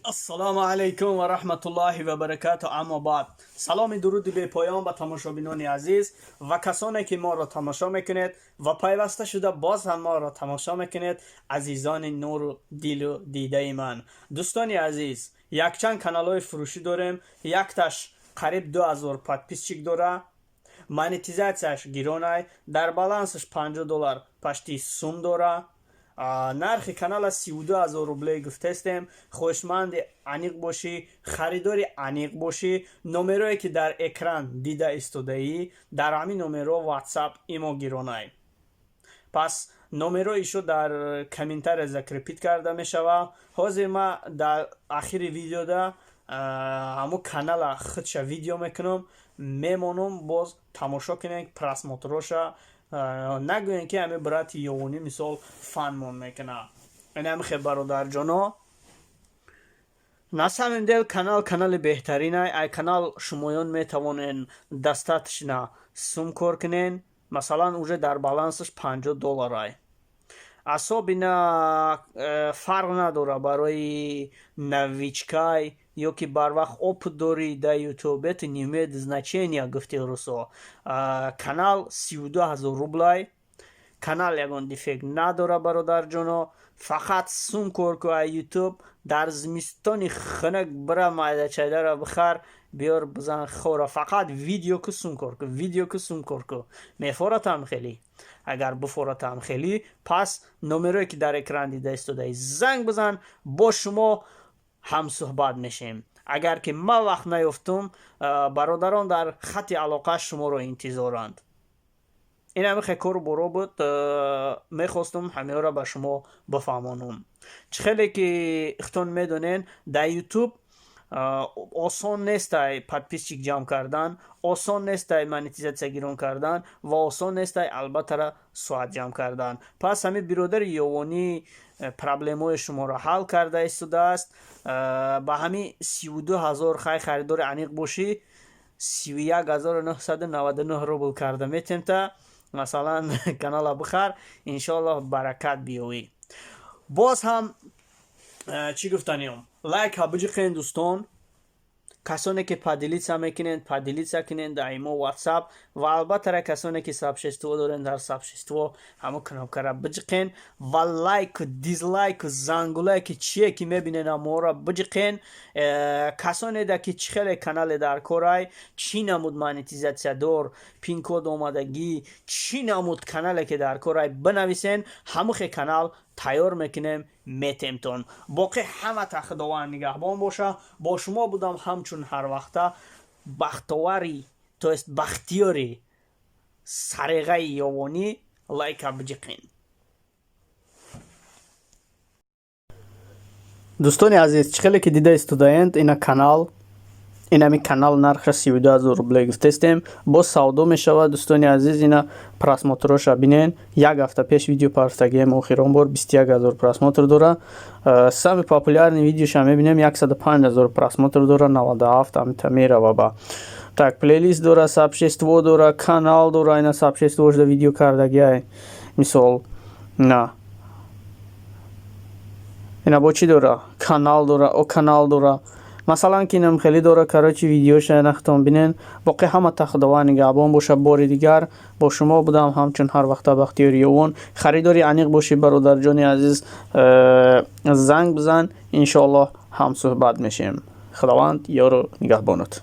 Ассалому алайкум ва раҳматуллоҳи ва баракату. Аммо баъд, саломи дуруди бепоён ба тамошобинони азиз ва касоне, ки моро тамошо мекунед ва пайваста шуда боз ҳам моро тамошо мекунед. Азизони нуру дилу дидаи ман, дӯстони азиз, якчанд каналҳои фурӯшӣ дорем. Якташ қариб 2000 подписчик дора, монетизатсияш гиронай, дар балансаш 50 доллар почти сум дора. Нархи канала 32 000 рублей гуфтестем. Хоҳишманди аниқ бошӣ, харидори аниқ бошӣ, номерое, ки дар экран дида истодаӣ, дар ҳамин номерҳо WhatsApp, имо гиронай. Пас номерои ишо дар комментария закрепить карда мешавад. Ҳозир ма дар ахири видеода ҳамо канала худша видео мекунам, мемонам, боз тамошо кунед просмотроша. Нагӯем, ки ҳами брати ёвонӣ мисол фанмон мекунад. Инамихе, бародарҷоно, на самом деле канал канали беҳтаринай. Ай канал шумоён метавонен достаточно сум кор кунен. Масалан, уже дар балансаш 50 долларай. Особенно фарқ надора барои новичкай ё ки барвақт опыт дорӣ дар Ютуб, это не имеет значения, гуфти русо. Канал 32 000 рублай. Канал ягон дефект надора, бародарҷоно. Фақат сум кор ку ай Ютуб. Дар зимистони хунук бира, майдачайдаро бихар, биёр, бизан, хӯра. Фақат видео ку, сум кор ку, видео ку, сум кор ку. Мефоратам хеле? Агар буфоратам хеле, пас номерое, ки дар экран дида истодаи, занг бизан, бо шумо ҳамсӯҳбат мешем. Агар ки ман вақт наёфтум, бародарон дар хати алоқа шуморо интизоранд. Ин ҳамихе кору боро буд, мехостум ҳамеёро ба шумо бифаҳмонум. Чӣ хеле ки ихтон медонен, дар Ютуб осон нестай подписчик ҷамъ кардан, осон нестай монетизатсия гирон кардан ва осон нестай, албаттара, соат ҷамъ кардан. Пас ҳамин биродари ёвонӣ проблемаҳои шуморо ҳал карда истодааст. Ба ҳамин 32 000, хай, харидори аниқ бошӣ, 31 999 рубл карда метемта. Масалан, канала бихар, иншоаллоҳ, баракат биёвӣ. Боз ҳам чӣ гуфтаниём: лайка биҷиқен, дӯстон. Касоне, ки поделиться мекунед, поделиться кунед дар имо, WhatsApp ва албаттара касоне, ки сообщество дорен, дар сообщество ҳамо кнопкара биҷиқен ва лайку, дизлайку, зангулайки, чие ки мебинен, аморо биҷиқен. Касонеда ки чӣ хеле канале дар корай, чӣ намуд монетизатсиядор, пинкод омадагӣ, чӣ намуд канале ки дар корай, бинависен, ҳамухе канал тайёр мекунем, метемтон. Боқӣ ҳамата Худованд нигаҳбон боша. Бо шумо будам ҳамчун ҳарвақта бахтовари, то есть Бахтиёри сареғаи ёвонӣ. Лайка биҷиқен. Дӯстони азиз, чӣ хеле ки дида истодаенд, ина канал, инами канал нархаш 32 000 рубле гуфтестем, боз савдо мешавад. Дӯстони азиз, ина просмотроша бинен. Як ҳафта пеш видео партагием охирон бор, 21 000 просмотр дора. Самый популярный видеоша мебинем, 105 000 просмотр дора, 97 амита мерава. Ба так плейлист дора, сообщество дора, канал дора. Ина сообществошда видео кардагиай. Мисол, на ина бо чӣ дора, канал дора, о канал дора, масалан, ки инам хеле дора. Короче, видеоша нахтон бинен. Боқӣ ҳамата Худованд нигаҳбон боша. Бори дигар бо шумо будам ҳамчун ҳар вақта Бахтиёри Ёвон. Харидори аниқ бошӣ, бародарҷони азиз, занг бизан, иншоаллоҳ, ҳамсӯҳбат мешем. Худованд ёру нигаҳбонат.